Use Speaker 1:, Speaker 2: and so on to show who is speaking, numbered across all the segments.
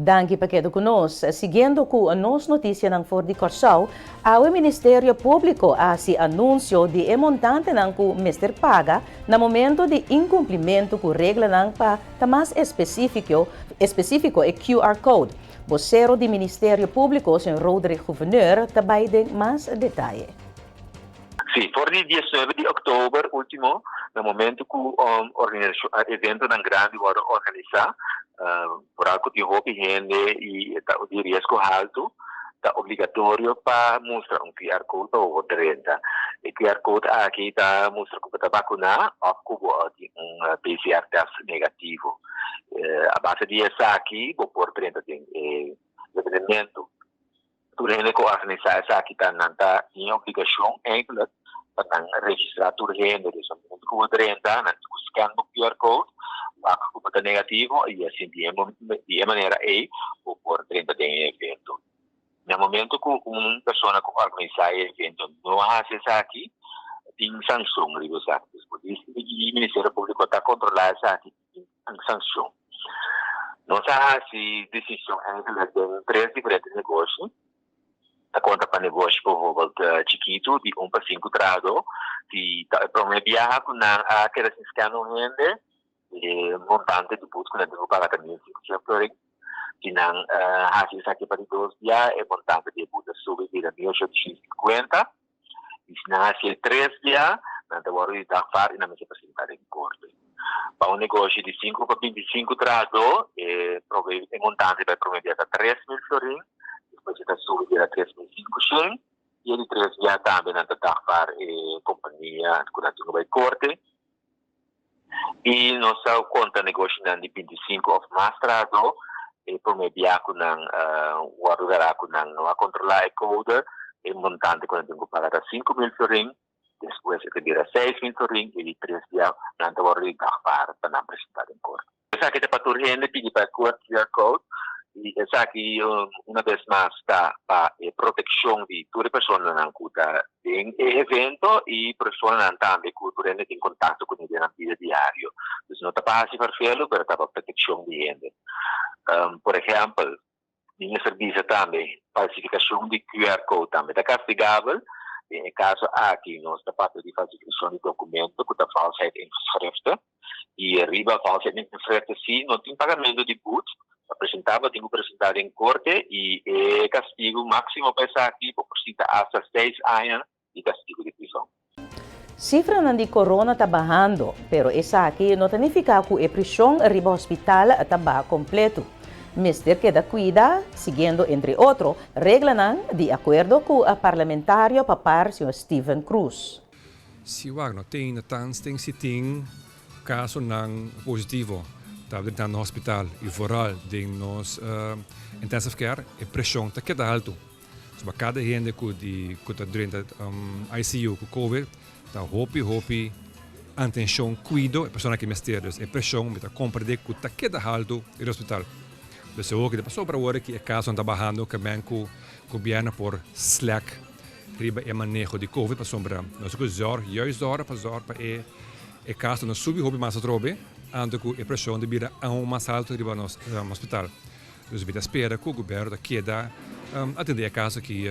Speaker 1: Danki pa keda ku nos. Siguiendo ku nos notisianan for di Kòrsou, awe Ministerio Públiko a hasi anunsio di e montantenan ku mester paga na momento di inkumplimentu ku reglanan pa ta mas espesífiko espesífiko e QR code. Bosero di Ministerio Públiko, señor Roderick Gouverneur, ta bai den mas detaye.
Speaker 2: Sí, for di diesnuebe di òktober último, na momento ku organisashon, eventonan grandi wòrdu organisá, Vooral ku tin hopi hende i ta di riesgo haltu, ta obligatorio pa mustra un QR code pa bo por drenta. E QR code aki ta mustra ku bo ta bakuná òf ku bo a tin un PCR tèst negativo. A base di esaki bo por drenta den e evenemento. Tur hende ku organisá esaki ta nan ta tin e obligashon eigentlik pa nan registrá tur hende. Dus na momento ku bo drenta nan tin ku scan bo QR code wak ku bo ta negativo i asin di di e manera ei bo por drenta den e evento. Na momento ku un persona ku organisá e evento no hasi esaki tin sanshon riba esaki. Dus polis i Ministerio Públiko ta kontrolá esaki. un sanshon. Nos a hasi desishon eigenlijk den tres diferente negoshi. Ta konta pa negoshi bijvoorbeeld chikitu di un pa sinku trahadó. Si ta e promé biaha ku nan a keda sin scan un hende, e montante di but ku nan tin ku paga ta 1500 florin. Si nan hasi esaki pa di dos bia, e montante di e but a subi bira 1850. I si nan hasi e tres bia, nan ta wòrdu di dagvaar i nan mester presentá den korte. Pa un negoshi di sinku pa 25 trahadó, e prome e montante pa e prome bia ta 3000 florin, despues e ta subi bira 3500, i e di tres bia tambe nan ta dagvaar e kompania ku nan tin ku bai korte. I nos ta konta negoshinan di 25 òf mas trahadó, e promé bia ku nan wòrdu gará ku nan no a kontrolá e kode, e montante ku nan tin ku paga ta 5000 florin, despues e ta bira 6000 florin i di tres bia nan ta wòrdu di dagvaar pa nan presentá den korte. Esaki ta pa tur hende pidi pa e QR code i esaki una bes mas ta pa e protekshon di tur e personanan ku ta den e evento i personanan tambe ku tur hende tin kontakto kuné den nan bida diario. Dus no ta pa hasi ferfelu pero ta pa protekshon di hende. Por ehèmpel, Mi mester bisa tambe, falsifikashon di QR code tambe ta kastigabel. Den e kaso aki nos ta papia di falsifikashon di dokumento ku ta valsheid in geschrifte. I riba valsheid in geschrifte si no tin pagamentu di but. Pa presentá bo tin ku presentá den korte i e kastigu máksimo pa esaki bo por sinta asta seis aña di kastigu di prison.
Speaker 1: Sifranan di corona ta bahando, pero esaki no ta nifiká ku e prishon riba hospital ta baha kompletu. Mester keda kuida, siguiendo entre otro reglanan di akuerdo ku parlamentario pa par señor Steven Cruz.
Speaker 3: Si wak no tin na tansten si tin kasonan positivo ta drenta na hospital y vooral den nos intensive care e presion ta keda halto. So pa kada hende ku di ku ta drenta ICU ku covid ta hopi hopi atenshon kuido e persona ki mester. Dus e preshon mi ta komprende ku ta keda haltu den hospital. Dus e hoki ta pasobra awor ki e kasonan ta bahando ke men ku gobièrnu por slèk riba e maneho di covid pasobra nos ku zòrg juist zòrg pa zòrg pa e e kaso no subi hopi mas atrobe anto ku e preshon ta bira aun mas haltu riba nos hospital. Dus mi ta spera ku gobièrnu ta keda atendé e kaso aki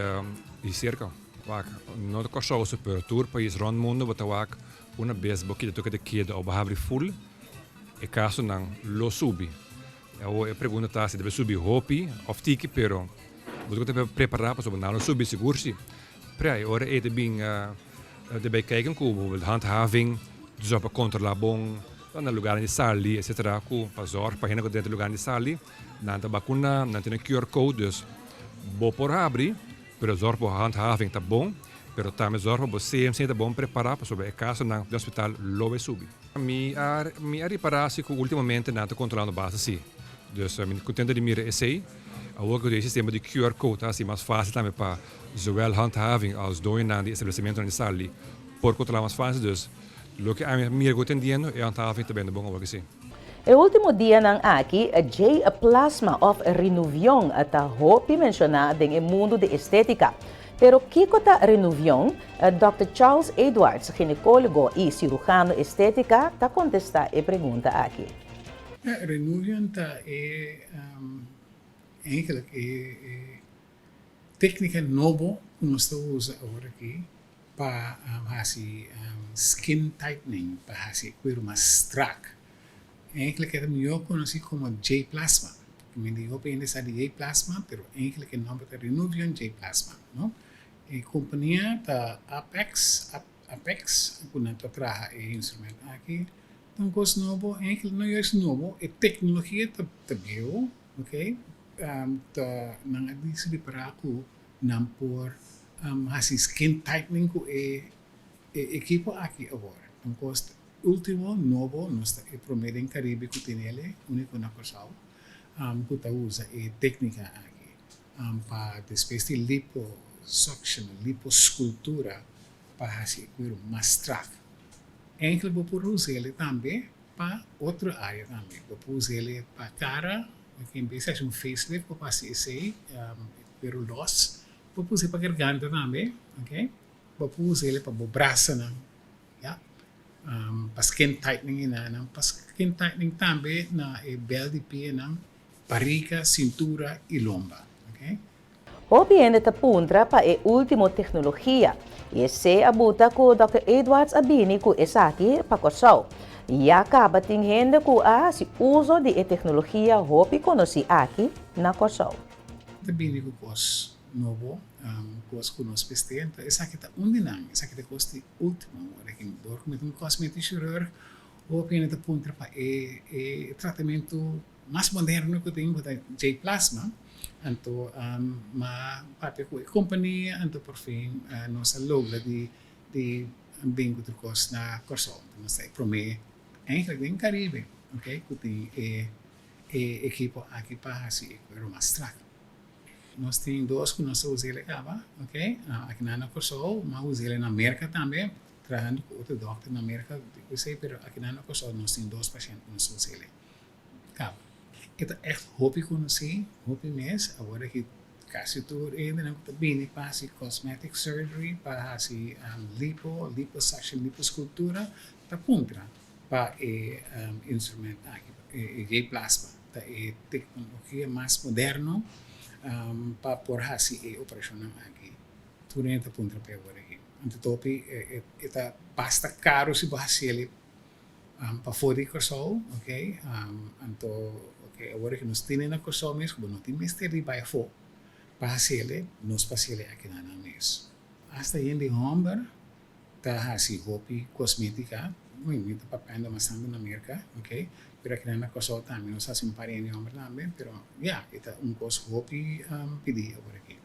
Speaker 3: di serka. Wak, no ta Kòrsou so pero tur pais rònt mundu bo ta wak una bes bo kita toke di keda òf bo habri ful e kasonan lo subi. Awor e pregunta ta si debe subi hopi òf tiki pero bo ta prepará pasobra nan lo subi sigur si. Pero e ora ei ta bin ta bai kijken ku bijvoorbeeld handhaving dus pa kontrolá bon na lugarnan di sali etcetera ku pa zòrg pa hende ku ta drenta lugarnan di sali. Nan ta bakuna, nan tin e QR code, dus bo por habri, pero zorg bo handhaving ta bon, pero tambe zorg pa bo CMC ta bon prepara pasobra e casonan den hospital lo bay subi. Mi a mi a ripara si cu ultimamente nan ta controlando basta si, dus mi ta contento di mira esey. Awor cu e sistema di QR code ta haci mas facil tambe pa zowel handhaving als doñonan di establecimentonan di sali por controla mas facil, dus loke ami a mira cu tendiendo e handhaving ta bendo bon awor cu si.
Speaker 1: E último dianan aki, J-plasma òf Renuvion ta hopi menshoná den e mundu di estétika. Pero kiko ta Renuvion? Dòkter Charles Edwards, ginekólogo i siruhano estétika, ta kontestá e pregunta aki.
Speaker 4: Renuvion ta e. Eigenlijk e téknika nobo ku nos ta usa awor aki pa hasi skin tightening, pa hasi e kueru mas strak. Eigenlijk e ta mihó konosí komo J-plasma. Mi di hopi hende sa di J-plasma, pero eigenlijk e nòmber ta Renuvion J-plasma, no? E kompania ta Apex, Apex, ku nan ta traha e instrument aki. Ta un kos nobo, eigenlijk no juist nobo, e teknologia ta bieu, ok, ta nan a disidi para ku nan por hasi skin tightening ku e ekipo aki awor. Ta un kos ultimo, nobo, nos ta e prome den Caribe ku tin el, uniko na Kòrsou ku ta usa e teknika aki pa despues di liposuction, liposkultura pa hasi e kueru mas strak. Eigenlijk bo por usa el tambe pa otro área tambe. Bo por usa el pa kara, en bes di hasi un facelift bo por hasi esei, kueru lòs. Bo por usa el pa garganta tambe, ok. Bo por usa el pa bo brasanan, ya. Pa skin tightening i nan. Pa skin tightening tambe na e bel di pianan, barriga, cintura i lomba, ok.
Speaker 1: Hopi hende ta puntra pa e ultimo teknologia i esei a buta ku Dòkter Edwards a bini ku esaki pa Kòrsou. Ya kaba tin hende ku a hasi uso di e teknologia hopi konosí aki na Kòrsou.
Speaker 4: Ta bini ku kos nobo, kos ku nos mester, enton esaki ta un di nan, esaki ta e kos di ultimo. Ora ki dor ku mi ta un kosmetischirurg, hopi hende ta puntra pa e tratamentu Mas moderno ku tin ku ta J-Plasma, anto m'a papia ku e kompania, anto por fin nos a logra di di bin ku tur kos na Kòrsou. Anto nos ta e promé eigenlijk den Karibe, oke, ku tin e e ekipo aki pa hasi e kuero mas strak. Nos tin dos ku nos ta usa el kaba, oke, aki nan na Kòrsou, m'a usa el na Merka tambe, trahando ku otro dòkter na Merka, pero aki nan na Kòrsou nos tin dos pashènt ku nos ta usa el. Kaba. E ta ègt hopi konosí, hopi mes. Awor aki kasi tur hendenan ku ta bini pa hasi cosmetic surgery, pa hasi lipo, liposuction, liposcultura, ta puntra pa e instrument aki, e J-plasma. Ta e teknologia mas moderno pa por hasi e operashonnan aki. Tur hende ta puntra p'e awor aki. Anto topi e ta basta karu si bo hasi el. Pafó di Kòrsou, ok, anto ok awor ke nos tene na Kòrsou mes ku bo no tin mester di bai afó pa hasiel, nos pa hasiel aki na nan mes. Asta hende hòmber ta hasi hopi kosmétika, mi ta papiando mas tantu na Merka, ok, pero aki na Kòrsou tambe nos hasi un par di hende hòmber tambe, pero ya, e ta un kos hopi pidi awor aki.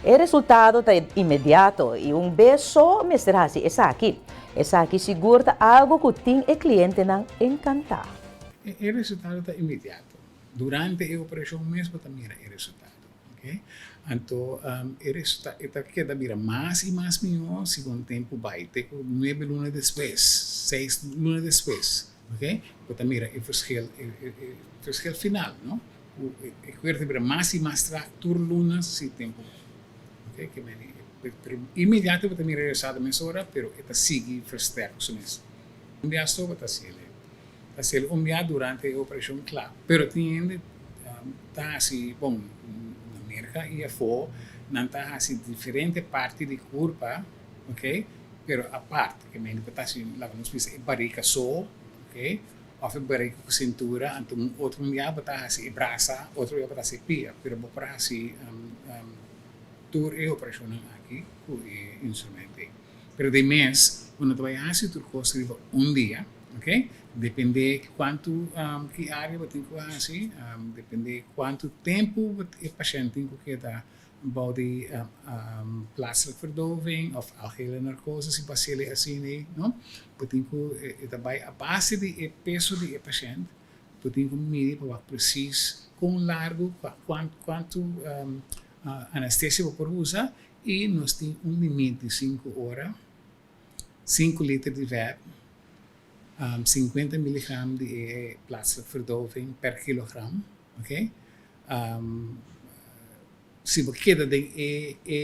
Speaker 1: E resultado ta inmediato y un bes so mester haci esaki. Esaki sigur ta algo cu tin e clientenan encanta.
Speaker 4: E resultado ta inmediato. Durante e operacion mes bo ta mira e resultado. Ok. Anto e resulta e ta keda bira mas y mas miho segun tempo bay. Te cu nuebe luna despues, seis luna despues. Ok. Bo ta mira e verschil, e verschil final, no. Ku e kuer ta bira mas i mas strak tur luna si tempu bai. Ok, ke meni pero inmediato bo ta mira e resultado mesora pero e ta sigui versterk su mes. Un bia so bo ta hasi el, ta hasi el un bia durante e operashon kla. Pero tin hende ta hasi, bon na Merka i afó nan ta hasi diferente parti di kurpa, ok, pero apart. Ke meni bo ta hasi laga nos bisa e barika so, ok. Of e barika ku sintura, anto un otro un bo ta hasi e brasa, otro bia bo ta hasi e pia, pero bo por hasi tur e operashonnan aki ku e instrument ei. Pero di mes bo no ta bai hasi tur kos riba un dia, ok? Depende kuantu ki area bo tin ku hasi, depende kuantu tempu e pashènt tin ku keda Bou di plaatselijk verdoving of algehele narcose si bo hasiel e asina ei, no? Bo tin ku e ta bai a base di e peso di e pashènt, bo tin ku midi pa wak presis kon largu, kuantu anestesia bo por usa i nos tin un limit di sinku ora, sinku liter di vèt, sinkuenta miligram di e plaatselijk verdoving per kilogram, oké. Si bo keda den e e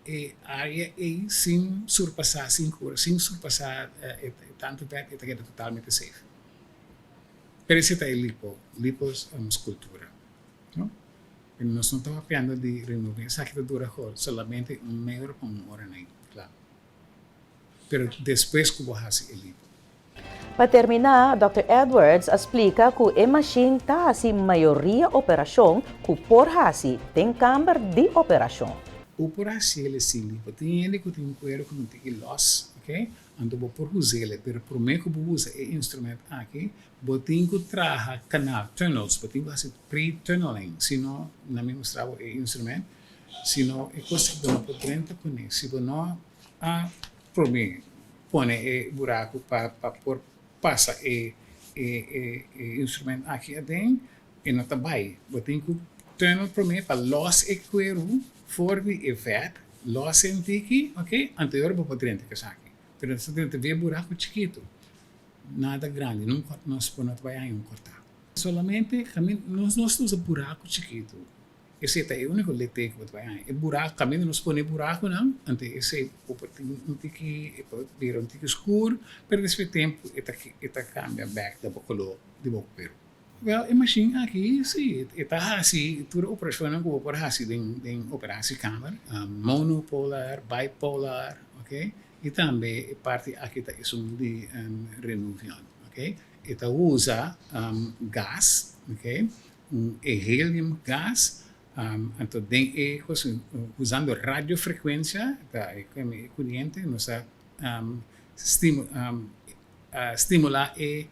Speaker 4: e área ei sin surpasá sinku ora, sin surpasá e tantu vèt, e ta keda totalmente safe. Pero esei ta e lipo, liposkultura, no? Nos no ta papiando di Renuvion, esaki ta dura solamente un media ora pa un ora na kla. Pero despues ku bo hasi e lipo.
Speaker 1: Pa terminá, Dòkter Edwards a splika ku e mashin ta hasi mayoria operashon ku por hasi den kamber di operashon.
Speaker 4: Bo por hasi el sin lipo. Tin hende ku tin kuero ku no tin e lòs, oke? Anto bo por us'el, pero promé ku bo usa e instrument aki, bo tin ku traha kanal, tunnels, bo tin ku hasi pre-tunneling, si no, na mi mustra bo e instrument, si no e kos bo no por drenta kuné, si bo no a promé pone e buraku pa pa por pasa e e e instrument aki aden, e no ta bai. Bo tin ku tunnel promé pa lòs e kueru for di e vèt, lòs e un tiki, ok, anto e ora bo por drenta ku esaki. Pero nos ta drenta via buraku chikitu, nada grandi, nunka nos por no ta bai haña un kòrtá. Solamente nos nos ta usa buraku chikitu. Esei ta e úniko lete ku bo ta bai haña. E buraku, kaminda nos pone e burakunan, anto esei bo por tin un tiki, e por bira un tiki skur, pero despues di tempu e ta e ta kambia bèk na bo koló di bo kueru. Wèl, e mashin aki si, e ta hasi tur e operashonnan ku bo por hasi den den operasiekamer, monopolar, bipolar, oke, i tambe e parti aki ta esun di Renuvion, oke. E ta usa gas, oke. Un e helium gas, anto den e kos usando radiofrekuensia ta e kuriente nos ta stimula e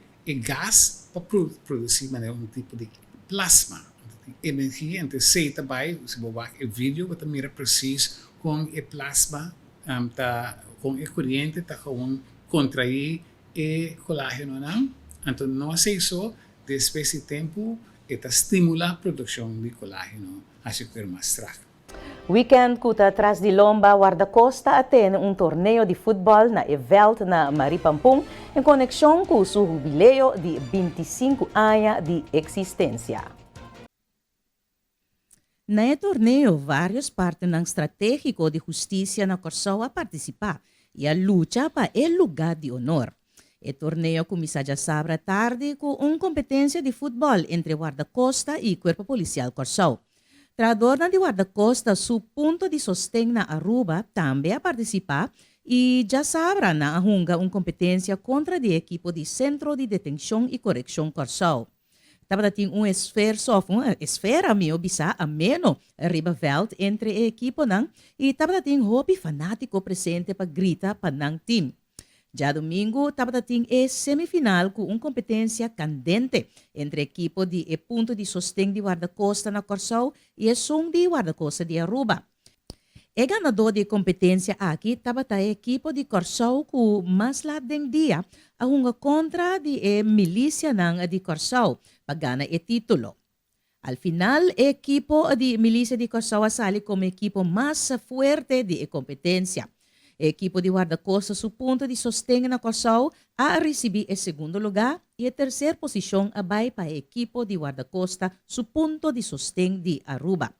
Speaker 4: gas pa produsi manera un tipo di plasma. Energia anto esei ta bai si bo wak e video bo ta mira presis kon e plasma ta kon e kuriente ta gewoon kontrai e kolagenonan anto no esei so. Despues di tempu e ta stimulá produkshon di kolágeno hasi kuer mas strak.
Speaker 1: Weekend ku ta tras di lomba Wardakosta a tene un torneo di futbòl na e vèlt na Marie Pampun en konekshon ku su hubileo di 25 aña di eksistensia. Na e torneo vários partnernan stratégiko di hustisia na Kòrsou a partisipá i a lucha pa e lugá di honor. E torneo kuminsá djasabra tardi ku un kompetensia di futbòl entre Wardakosta i Kuerpo Polisial Kòrsou. Trahadornan di Wardakosta su punto di sosten na Aruba tambe a partisipá i djasabra nan a hunga un kompetensia kontra di e ekipo di Sentro di Detenshon i Korekshon Kòrsou. Tabata tin un esferso of un esfera mihó bisá ameno riba vèlt entre e ekiponan i tabata tin hopi fanátiko presente pa grita pa nan tim. Djadumingu tabata tin e semifinal ku un kompetensia kandente entre ekipo di e punto di sosten di Wardakosta na Kòrsou i esun di Wardakosta di Aruba. E ganadó di e kompetensia aki tabata e ekipo di Kòrsou ku mas lat den dia a hunga kontra di e milisianan di Kòrsou pa gana e título. Al final e ekipo di Milisia di Kòrsou a sali komo ekipo mas fuerte di e kompetensia. E ekipo di Wardakosta su punto di sosten na Kòrsou a risibí e segundo lugá i e terser posishon a bai pa e ekipo di Wardakosta su punto di sosten di Aruba.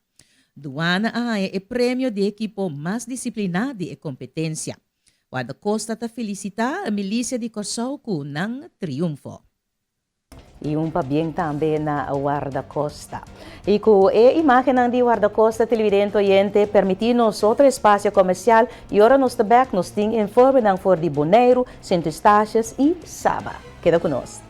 Speaker 1: Duana a haña e premio di ekipo mas disipliná di e kompetensia. Wardakosta ta felisitá Milisia di Kòrsou ku nan triunfo. I un pabien tambe na Wardakosta. I ku e imágennan di Wardakosta televidente oyente permití nos otro espasio komersial i ora nos ta bèk nos tin informenan for di Boneiru, Sint Eustatius i Saba. Keda ku nos.